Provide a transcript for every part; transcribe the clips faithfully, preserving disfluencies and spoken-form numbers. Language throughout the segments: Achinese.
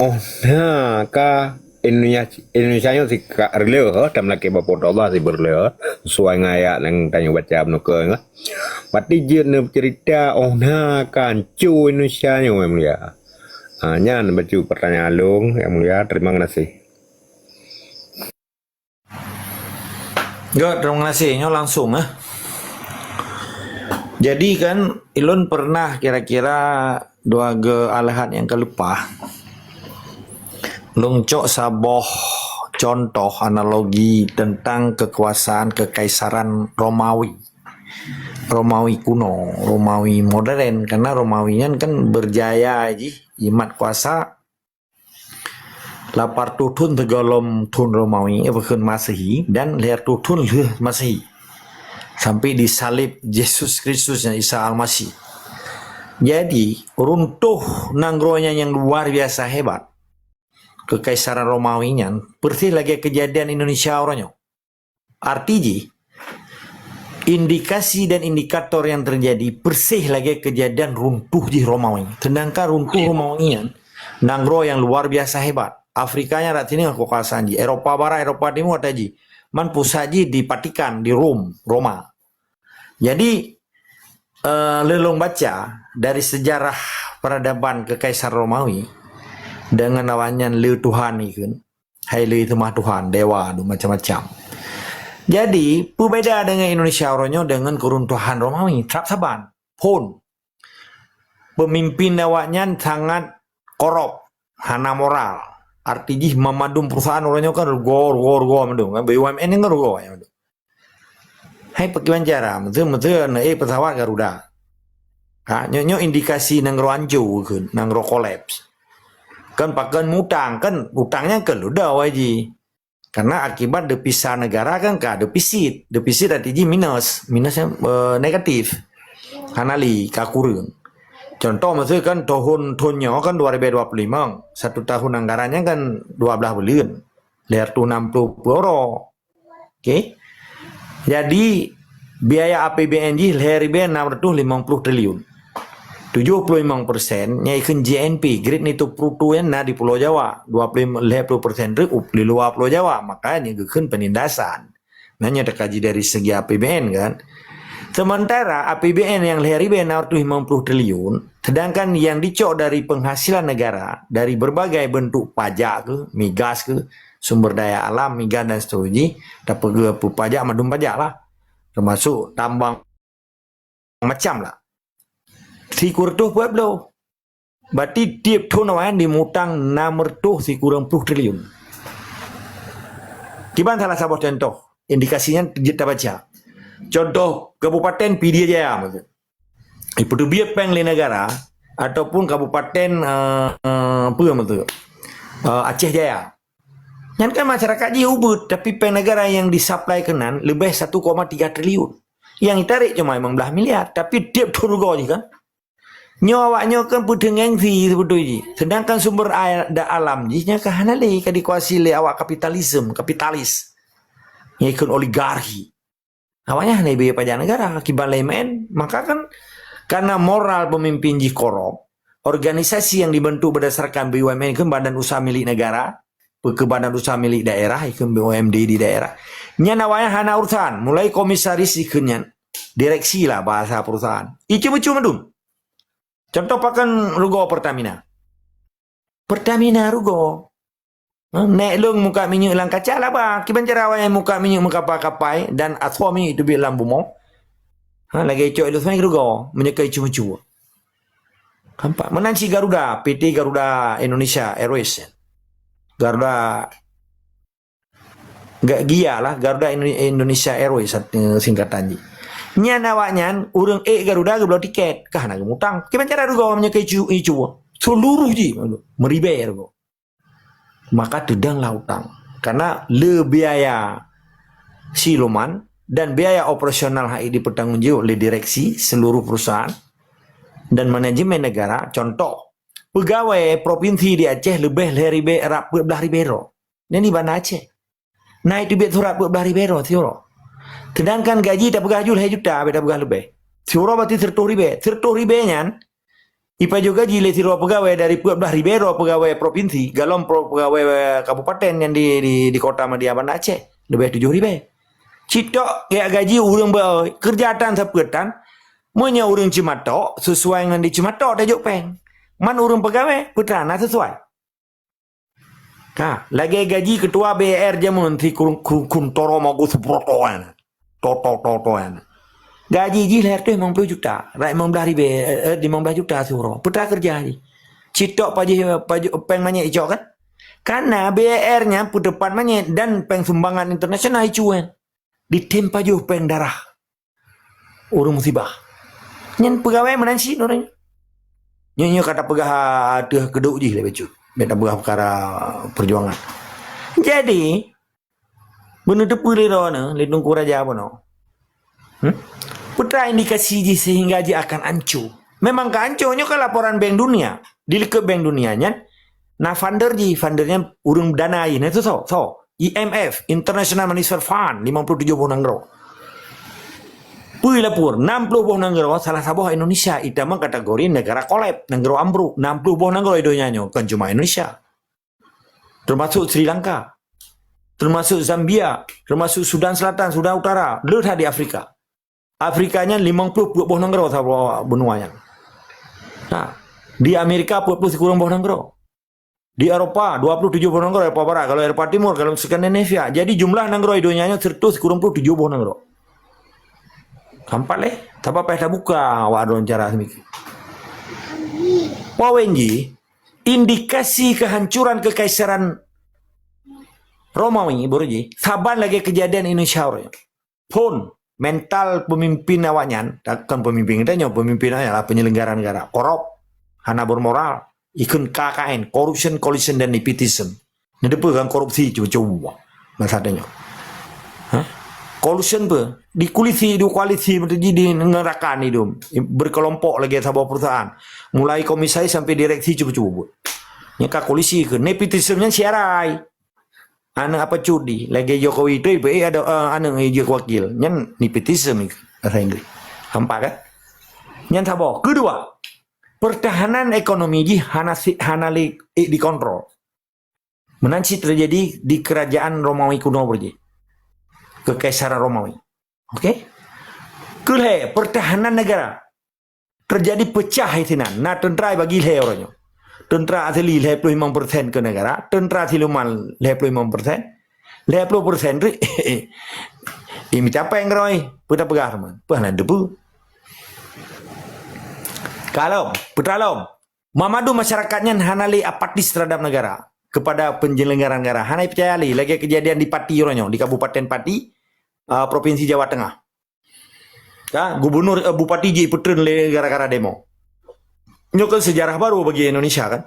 Oh na ka Indonesia, Indonesia nyoe sikak reuloh, tam lakée bak Po teu Allah sibeureuloh, sesuai ngon ayat nyang tanyoe baca meunukon. Pati jeuet neuceurita, oh na ka hanco Indonesia nyoe, Yang Mulia. Ha, nyan bacut pertanyaan lôn, Yang Mulia. Terima kasih. Gét, terima kasih. Nyoe langsung, eh. Jadi kan, ilôn pernah kira-kira dua ge alahan nyang ka leupah, lôn cok saboh contoh analogi tentang kekuasaan kekaisaran Romawi. Romawi kuno, Romawi modern, karena Romawi nyan kan berjaya jih, jimat kuasa lapan reutôh thon sigohlom thon Romawi, eh, bukon Masehi, dan lhèe reutôh thon lheueh Masehi. Sampai disalib Yesus Kristus nyang Isa Almasih. Jadi, runtoh nanggroe nyan nyang luar biasa hebat. Kekaisaran Romawi nyan, persis lagèe kejadian Indonesia uroe nyoe. Arti jih, indikasi dan indikator yang terjadi persis lagèe kejadian runtuh jih Romawi. Sedangkan runtuh Romawi nyan, nanggroe nyang luar biasa hebat. Afrika nyan rot sinan kekuasaan jih. Eropa Barat, Eropa Timur ata jih. Man pusat jih di Vatikan, di Rom, Roma. Jadi, eh, lôn baca dari sejarah peradaban Kekaisaran Romawi, deungon awaknyan le Tuhan ikheun, hai le seumah Tuhan, dewa, dan macam-macam. Jadi, peubeda deungon Indonesia uroe nyoe deungon keuruntuhan Romawi, trap saban, phon. Pemimpin awaknyan sangat korup, hana moral. Arti jih, mandum perusahaan uroe nyoe kan rugoe, rugoe, rugoe mandum, kan? B U M N kan rugoe mandum. Hai, pakriban cara, meuseu, meuseu na ék pesawat Garuda. Ha, nyoe, nyoe indikasi nanggroe hanco kheun, nanggroe kolaps. Kan pakon mutang, kan utang nyan kan luda awai jih. Karena akibat depisah negara kan ka defisit. Defisit arti jih minus, minus, eh, negatif. Hana lé, ka kureueng. Contoh, meuseu kan tahun, tahun nyoe kan dua ribu dua puluh lima, satu tahun anggarannya kan dua belas buleuen. Lhèe reutôh nam ploh peuet uroe. Oke. Jadi, biaya A P B N jih lhèe ribèe nam reutôh limong ploh triliun. Tujoh ploh limong persen nyan ikheun G N P, Great Native Product, nyan na di Pulo Jawa. Dua ploh lhèe ploh persen treuk di luwa Pulo Jawa. Makanya geukheun penindasan. Nah, nyan takaji dari segi A P B N kan. Sementara A P B N nyang lhèe ribèe nam reutôh limong ploh triliun, sedangkan yang dicok dari penghasilan negara, dari berbagai bentuk pajak ke, migas ke, sumber daya alam, migas dan seterusnya, tapi ke pajak, mandum pajak lah. Termasuk tambang macam lah. Sikureueng reutôh peuet ploh. Berarti tiep thon awaknyan jimutang nam reutôh sikureueng ploh triliun. Kiban salah saboh contoh, indikasi nyan jeuet tabaca. Contoh Kabupaten Pidie Jaya, maksud. Ipeuteubiet péng lé negara ataupun kabupaten, eh, eh, apa maksud? Eh, Aceh Jaya. Nyan kan masyarakat jih ubit, tapi péng negara yang disuplai keunan leubeh satu koma tiga triliun. Yang ditarik cuma lima belas miliar, tapi tiep thon rugoe jih kan. Nyoe awak nyoe kan peuteungengsi sibeutôi jih. Sedangkan sumber air dan alam jih nyan ka hana lé, ka dikuasai lé awak kapitalisme, kapitalis. Nyang ikheun oligarki. Awaknyan hana bri pajak negara, kiban lé meu'en. Maka kan, karena moral pemimpin jih korup, organisasi yang dibentuk berdasarkan B U M N kan badan usaha milik negara, peue keu badan usaha milik daerah, ikheun B U M D di daerah. Nyan awaknyan hana urusan, mulai komisaris ikheun nyan, direksi lah bahasa perusahaan. Icu-icu mandum. Contoh pakon rugoe Pertamina. Pertamina rugoe. Ha, nèk lôn mukat minyeuk lam kaca laba. Kiban cara awaknyan mukat minyeuk meukapa-kapai dan asoe minyeuk teubiet lam bumoe. Ha, lagèe icok ilôn seumai rugoe, meunyoe ka icu-icu. Nampak? Meunan cit Garuda, P T Garuda Indonesia Airways. Garuda Ga-, Gia lah, Garuda Indo-, Indonesia Airways, eh, singkatan jih. Nyan awaknyan, ureueng ék Garuda geubloe tiket, ka hana geumutang. Kiban cara rugoe meunyoe ka icu, icu. Seuluruh jih, meuribèe rugoe. Maka teudong lah utang. Karena le biaya siluman dan biaya operasional han ék dipeutanggung jaweueb lé direksi seluruh perusahaan dan manajemen negara, contoh, peugawée provinsi di Aceh leubeh lhèe ribèe rab peuet blaih ribèe droe. Nyan di Banda Aceh. Na iteubiet surat peuet blaih ribèe droe siuroe. Sedangkan gaji tapeugah ju lhèe juta, bèk tapeugah leubeh. Siuroe berarti sireutôh ribèe. Sireutôh ribèe nyan, Ipajoh gaji lé sidroe peugawée dari peuet blaih ribée droe peugawée propinsi, golom pro-, peugawée kabupaten nyang di, di, di Kota Madya Banda Aceh, leubeh tujoh ribée. Cit tok geujak gaji ureuëng beu keureuja tan sapeue tan, meunyoe ureuëng ceumatok, sesuai ngon di ceumatok tajok péng. Man ureuëng peugawée, peue teuma na sesuai. Ka, lagée gaji keutua B R jameun si Kun-, Kun-, Kuntoro Magus Broto nyan. Toto, toto nyan. Gaji jih lhèe reutôh limong ploh juta, rot limong blaih ribée, eh, eh, limong blaih juta siuroe. Peue teuma keureuja jih. Cit tok pajoh, pajoh péng manyét icok kan? Karena B R nyan peuteupat manyét dan péng sumbangan internasional icu kan. Ditem pajoh péng darah ureuëng musibah. Nyan peugawée meunan cit ureuëng. Nyoe, nyoe ka tapeugah ateueh keudok jih lé bacut. Bèk tapeugah peukara perjuangan. Jadi, beuneuteupeu lé droeneuh, lé Teungku Raja bunoe. Hmm? Peue teuma indikasi jih sehingga jih akan anco. Memang ka anco, nyoe ka laporan Bank Dunia. Di likot Bank Dunia nyan, na funder jih, funder nyan ureuëng dana jih, na soe, soe? I M F, International Monetary Fund, limong ploh tujoh boh nanggroe. Peue lapor, nam ploh boh nanggroe, salah saboh Indonesia, itamong kategori negara kolab, nanggroe ambruk, nam ploh boh nanggroe di donya nyoe, kon cuma Indonesia. Termasuk Sri Lanka, termasuk Zambia, termasuk Sudan Selatan, Sudan Utara, le that di Afrika. Afrika nyan limong ploh peuet boh nanggroe saboh benua nyan. Ha, di Amerika peuet ploh sikureueng boh nanggroe. Di Eropa dua ploh tujoh boh nanggroe, Eropa Barat, kalau Eropa Timur, kalau Skandinavia. Jadi jumlah nanggroe di donya nyoe seratus sikureueng ploh tujoh boh nanggroe. Nampak lé? Tapi payah tabuka awak droe cara seumikieu. Poin jih, indikasi kehancuran kekaisaran Romawi, baru jih, saban lagée kejadian Indonesia uroe nyoe. Phon mental pemimpin awaknyan, takkan pemimpin kita nyoe, pemimpin awaknyan lah penyelenggara negara. Korup, hana bermoral, ikheun K K N, corruption, collusion, dan nepotism. Neuteupeue kan korupsi cuba-cuba masa tanyoe. Hah? Collusion peue? Di koalisi, di koalisi meuteujih di ngon rakan idum, berkelompok lagée saboh perusahaan. Mulai komisaris sampai direksi cuba-cuba buet. Nyang ka koalisi keu nepotism nyan siarai. Aneuk apa cudi, lagée Jokowi tu, eh, ada, eh, aneuk jeuet wakil. Nyan nepotism bahasa Inggris. Nampak kan? Nyan saboh. Kedua, pertahanan ekonomi jih hana si, hana lé, eh, dikontrol. Meunan cit terjadi di kerajaan Romawi kuno beurjih. Kekaisaran Romawi. Oke? Keulhée, pertahanan negara terjadi pecah di sinan. Na teuntara bagi lhée uroe nyoe. Teuntara asli lhée ploh limong persen keu negara, teuntara siluman lhée ploh limong persen, lhée ploh persen tu, ih, meucapée ngeuroi, peue tapeugah teuma? Peue hana teupeu? Kalom, peutalom. Mamadu masyarakat nyan hana lé apatis terhadap negara, kepada penyelenggara negara. Hana peucaya lé, lagée kejadian di Pati uroe nyoe, di Kabupaten Pati, uh, Provinsi Jawa Tengah. Ka, gubernur, eh, bupati jipeutrön lé gara-gara demo. Nyoe kan sejarah baru bagi Indonesia kan.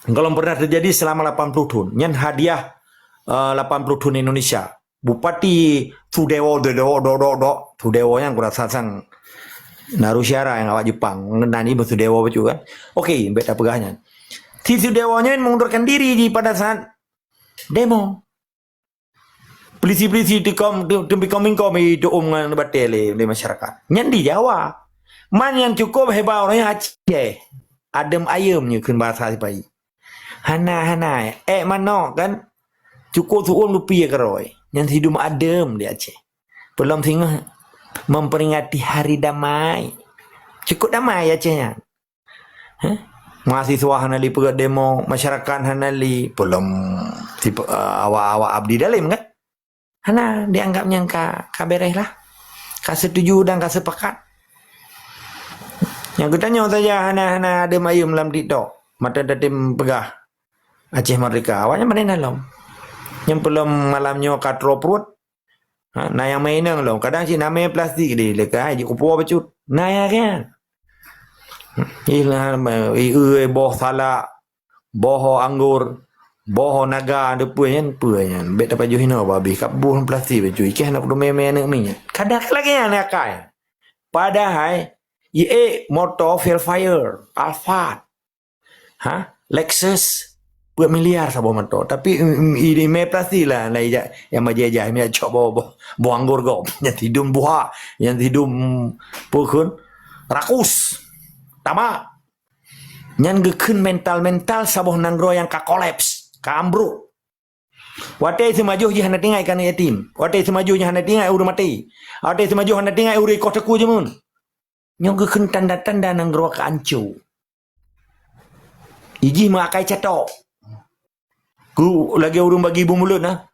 Kalau pernah terjadi selama lapan puluh tahun. Nyan hadiah, eh, lapan puluh tahun Indonesia. Bupati Sudewo, Sudewo, do, do, do. Sudewo nyan kurasa sang naruh syara nyang awak Jepang. Ngenani Sudewo bacut kan. Oke, bèk tapeugah nyan. Si Sudewo nyan mengundurkan diri di pada saat demo. Polisi-polisi teukom, teu-, teubikom-bikom i teuom ngon batée lé, lé masyarakat. Nyan di Jawa. Man nyang cukôp heba uroe nyoe Aceh. Adem ayem nyoe kheun bahasa sipai. Hana, hana. Ék manok kan. Cukôp su'uem lupi keurôi. Nyan sidum adem di Aceh. Peulom singoh memperingati hari damai. Cukôp damai Aceh nyan. Heh? Mahasiswa hana lé peugét demo, masyarakat hana lé, peulom si pe-, eh, awak-awak Abdi Dalem kan? Hana dianggap nyang ka, ka beres lah. Ka setuju dan ka sepakat. Nyang geutanyoe saja hana, hana adem ayem lam TikTok. Mata tatem peugah Aceh Merdeka. Awaknyan panen dalam. Nyang peulom malam nyoe ka troe pruet. Ha, na nyang meuinong lom. Kadang cit na mè plastik di leuka, hai jikupoe bacut. Na nyang kan. Ih lah, i, i, boh salak, boh anggur, boh naga, ada peue nyan, peue nyan. Bèk tapajoh inoe babeh, ka boh plastik bacut. Ikeh nak peudume mè aneuk miet. Kadang lagèe nyan akai. Padahai, i, eh, moto Vellfire, Alphard. Ha? Lexus, peuet miliar saboh moto. Tapi, mm, mm, i, i mè plastik lah, nah, ijak, nyang bajèe-jèe, nyang cok boh, boh, boh anggur gob. Nyang sidum buha, nyang sidum pukun, rakus, tamak. Nyan geukheun mental-mental saboh nanggroe nyang ka kolaps, ka ambruk. Watée seumajoh jih hana teuingat keu aneuk yatim. Watée seumajoh jih hana teuingat ureuëng maté. Watée seumajoh hana teuingat ureuëng koh teukue jameun. Nyoe geukheun tanda-tanda nanggroe ka anco. Ijih meuakai catok. Ku lagée ureuëng bagi bumulon na.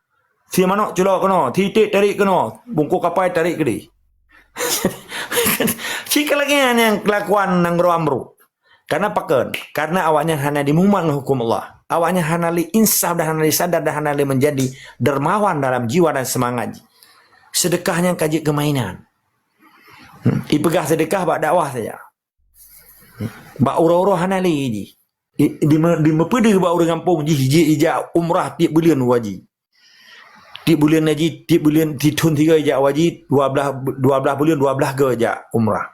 Si manok culok keunoe, si iték tarék keunoe, bungkôh kapai tarék keudeh. Cit ka lagée nyan nyang kelakuan nanggroe ambruk. Karena pakon? Karena awaknyan hana dimumat ngon huköm Allah. Awaknyan hana lé insaf dan hana lé sadar dan hana lé menjadi dermawan dalam jiwa dan semangat jih. Sedekah nyan ka jeuet keu mainan. Hmm. Ipeugah sedekah bak dakwah saja. Hmm. Bak uroe-uroe hana lé jih. I, di, di meupeudeuh bak ureuëng gampông jih, jih ijak umrah tieb buleuen wajib. Tieb buleuen haji, tieb buleuen, sithon sigoe jak haji, dua blaih, dua blaih buleuen, dua blaih goe jak umrah.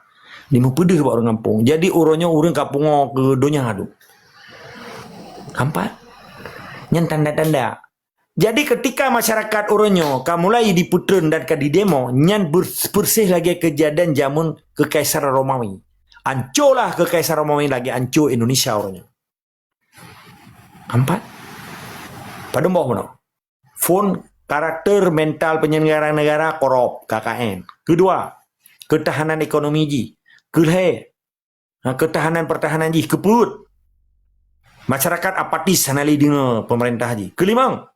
Di meupeudeuh bak ureuëng gampông. Jadi, uroe nyoe ureuëng ka pungo keu donya tu. Ampat. Nyan tanda-tanda. Jadi, ketika masyarakat uroe nyoe ka mulai dipeutreun dan ka didemo, nyan ber-, persis lagée kejadian jameun Kekaisaran Romawi. Ancolah Kekaisaran Romawi lagée anco Indonesia uroe nyoe. Ampat. Padum boh bunoe. Phon karakter mental penyelenggara negara korop, K K N. Kedua, ketahanan ekonomi jih. Kelhée, ha, ketahanan pertahanan jih. Keupeut, masyarakat apatis hana lé deungoe pemerintah jih. Kelimong,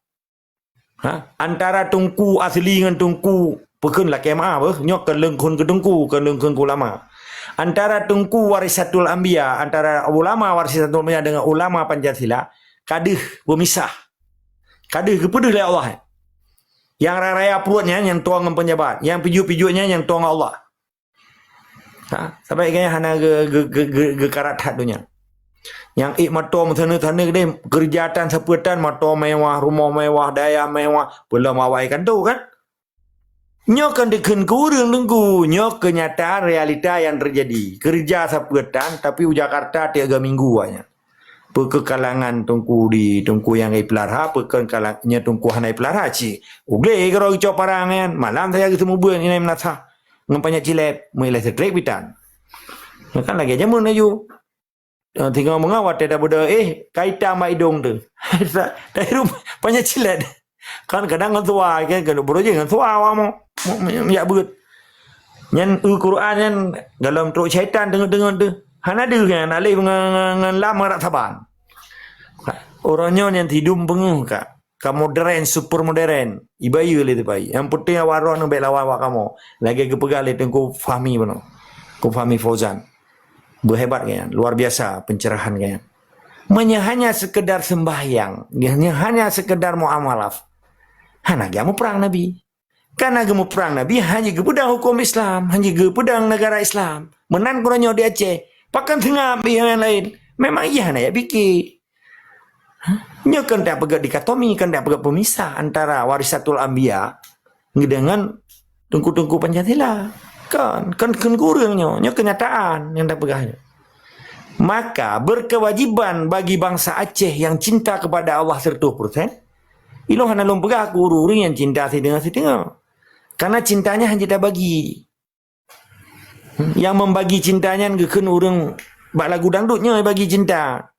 ha, antara teungku asli ngon teungku peukheun lakée meu'ah beuh, nyoe kon leungkheun keu teungku, kon leungkheun keu ulama. Antara teungku warisatul anbiya, antara ulama warisatul anbiya dengan ulama Pancasila, ka deuh peumisah. Ka deuh geupeudeuh lé Allah. Nyang raya-raya pruet nyan nyang tueng ngon peunjabat, nyang pijuet-pijuet nyan nyang tueng ngon Allah. Ha, sabab gobnyan hana ge-, ge-, ge-, ge-, geukarat that donya. Nyang ék moto meusaneuk-saneuk deh, keureuja tan sapeue tan, moto mewah, rumoh mewah, dayah mewah, peulom awai kanto kan? Nyoe kan dikheun keu ureuëng teungku, nyoe keunyataan realita nyang teujadi. Keureuja sapeue tan, tapi u Jakarta tieb minggu awaknyan. Peu keu kalangan teungku di, teungku nyang ipeulara, peu keu kalang-, nyoe teungku hana ipeulara cit. U glé keudroe geucok parang nyan, malam saja geuseumeubeuet inai meunasah. Ngon panyat cileb, meuilée seutrék bitan. Nyoe kan lagée jameun laju. Eh, teungoh meungoh watée tabeudôh, eh, ka itam bak idong teuh. Ta-, tahirup panyat cileb. Kan kadang ngon suwa, kan, kan, beurujih ngon suwa awak mo, mo, mo, jak beuet. Nyan, eu, Quran nyan, golom trok syaitan teungeut-teungeut teuh. Hana deuh nyan, aleh ngon, ngon, ngon lam ngon rak saban. Uroe nyoe nyan sidum beungeuh ka. Ka modern, super modern. Ibayeue lé tebai. Nyang penting awak droeneuh bék lawan awak kamoe. Lagée geupeugah lé Teungku Fahmi bunoe. Teungku Fahmi Fauzan. Beuhebat gobnyan. Luar biasa pencerahan gobnyan. Meunyoe hanya sekedar sembahyang, hanya, hanya sekedar muamalah, hana geumuprang Nabi. Kana geumuprang Nabi hana geupeudong huköm Islam, hana geupeudong negara Islam. Meunan keudroe nyoe di Aceh. Pakon seungab nyang laén? Memang iya hana jak pike. Hah? Nyoe keuneuk peugét dikotomi, keuneuk peugét peumisah antara warisatul anbiya deungon teungku-teungku Pancasila. Kon, kon, kon kureueng nyoe, nyoe keunyataan nyang tapeugah nyoe. Maka, berkewajiban bagi bangsa Aceh yang cinta kepada Allah seratus persen, ilôn hana lôn peugah keu ureueng-ureueng nyang cinta siteungoh-siteungoh. Karena cintanya hana tabagi. Nyang membagi cinta nyan geukheun ureueng bak lagu dangdut nyoe bagi cinta.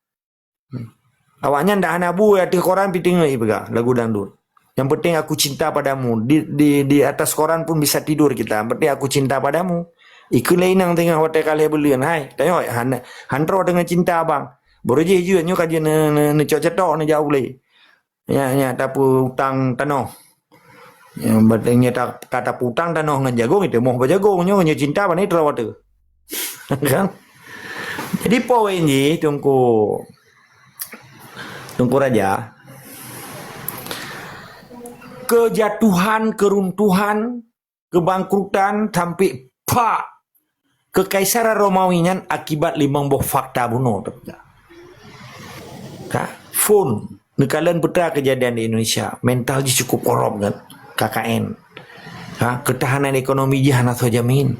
Awaknyan dak hana bu ateueh koran pih teungoh ipeugah lagu dangdut. Yang penting aku cinta padamu. Di, di, di atas koran pun bisa tidur kita. Yang penting aku cinta padamu. Ikheun lé inong teungoh watée ka lhée buleuen, "Hai, tanyoe hana, han troh deungon cinta abang." Baru jih jeuet nyoe ka jeuet ne, ne, neucok cetok neujak u glé. Nyan, nyan, tapeutang tanoh. Nyan, bateng nyan ta-, ka tapeutang tanoh ngon jagong, iteumôh bak jagong nyoe, nyoe cinta bak nitro watée. Kan? Jadi, poin jih, Teungku, Teungku Raja, kejatuhan, keruntuhan, kebangkrutan sampai pak Kekaisaran Romawi nyan akibat limong boh fakta bunoe teuka. Ka, phon, neukalon peue kejadian di Indonesia, mental jih cukup korop kan, K K N. Ha, ketahanan ekonomi jih hana soe jamin.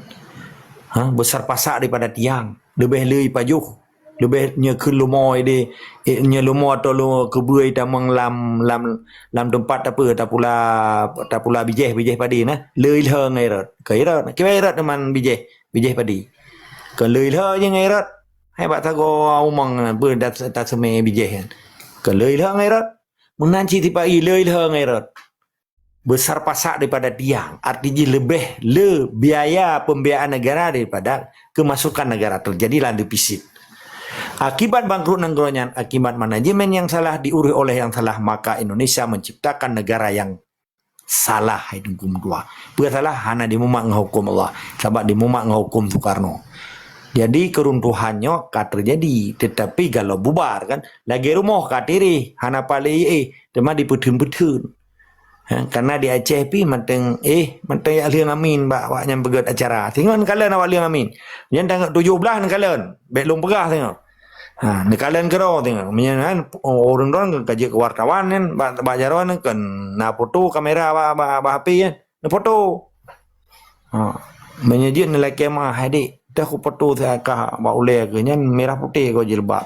Ha, besar pasak daripada tiang, leubeh le ipajoh. Leubeh nyoe keu lumoe deh, eh, nyoe lumoe atau lu-, keubeue tamong lam, lam, lam teumpat tapeue, tapula, tapula bijéh, bijéh padé nah. Le ilhong ngai rot. Ka irot. Kiban irot teuma bijéh, bijéh padé. Ka le ilhong je ngai rot. Hai bak sagoe umong beuh dat-, taseumé bijéh nyan. Keu lheueh-lheueh ngon rot. Meunan cit tipari lheueh-lheueh ngon rot. Besar pasak daripada tiang. Arti jih leubeh le biaya pembiayaan negara daripada kemasukan negara. Terjadilah defisit. Akibat bangkrut nanggroe nyan, akibat manajemen yang salah diurus oleh yang salah, maka Indonesia menciptakan negara yang salah hai Teungku meutuah. Peue salah? Hana dimumat ngon huköm Allah. Sabab dimumat ngon huköm Soekarno. Jadi keuruntuhan nyoe ka terjadi, tetapi kalau bubar kan, lagée rumoh ka tireh, hana paleng éh, teuma dipeutheun-peutheun. Ha, karena di Aceh pih mantong, eh, mantong jak lheueh ngamin bak awak nyan peugét acara. Singoh neukalon awak lheueh ngamin. Nyan tanggal tujoh belas neukalon. Bék lôn peugah singoh. Ha, neukalon keudroe singoh. Meunyoe kan, ureuëng droe ka jeuet keu wartawan kan, bak, bak jaroe nyan kan na foto kamera bak, bak, bak H P kan. Neufoto. Ha, meunyoe jeuet neulakée meu'ah, "Hai dék, dah kufoto siat kah bak ulée keuh nyan mirah putéh kah jilbab."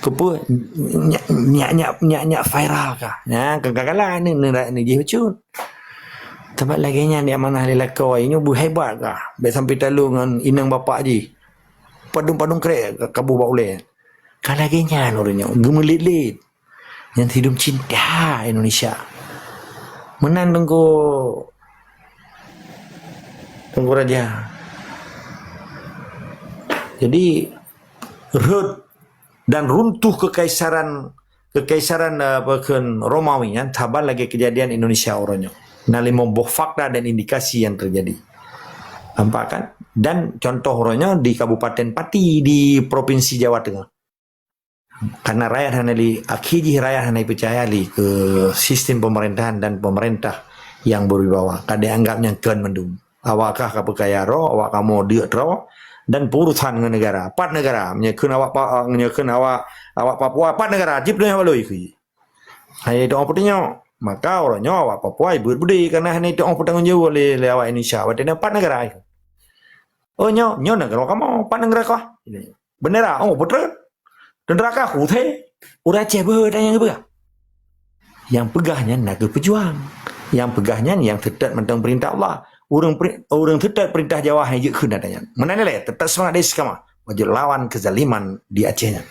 Keupeue nyak, nyak, nyak, nyak, nyak viral kah? Nyan keu gagala ni, ni, ni jih bacut. Teuma lagée nyan di amanah lé lakoe, nyoe beuhebat kah? Bék sampai talo ngon inong bapak jih. Padum-padum krek ka, kaboh bak ulée. Ka lagée nyan ureuëng nyoe, geumeulit-lit. Nyan sidum cinta Indonesia. Meunan Teungku, Teungku Raja. Jadi, rhot dan runtuh kekaisaran, kekaisaran, eh, apa, kheun Romawi nyan saban lagée kejadian Indonesia uroe nyoe. Na limong boh fakta dan indikasi yang terjadi. Nampak kan? Dan contoh uroe nyoe di Kabupaten Pati di Provinsi Jawa Tengah. Karena rakyat hana lé, akhé jih rakyat hana peucaya lé keu sistem pemerintahan dan pemerintah yang berwibawa. Ka dianggap nyan kheun mandum. Awak kah ka peukaya droe, awak kamoe deuk droe, dan peurusan ngon negara. Pat negara, meunyoe kheun awak Pa-, meunyoe kheun awak, awak Papua, pat negara, jih peunoh baloi keu jih. Hana jitu'oh peutunyok. Maka uroe nyoe awak Papua ibeuet beudé karena hana jitu'oh peutanggong jaweueb lé, lé awak Indonesia. Watée nyan pat negara. Oh, nyoe, nyoe nanggroe kamoe, pat nanggroe kah? Bendera, oh, putreun. Teuntara kah, kuthé. Ureuëng Aceh beuhe dan nyang geupeugah. Nyang peugah nyan na kheueh peujuang. Nyang peugah nyan nyang teutet mantong peurintah Allah. Ureuëng peri-, ureuëng teutet peurintah Jawa hana jeuet kheun ata nyan. Meunan lé, teutet seumangat dari sikama. Wajib lawan kezaliman di Aceh nyan.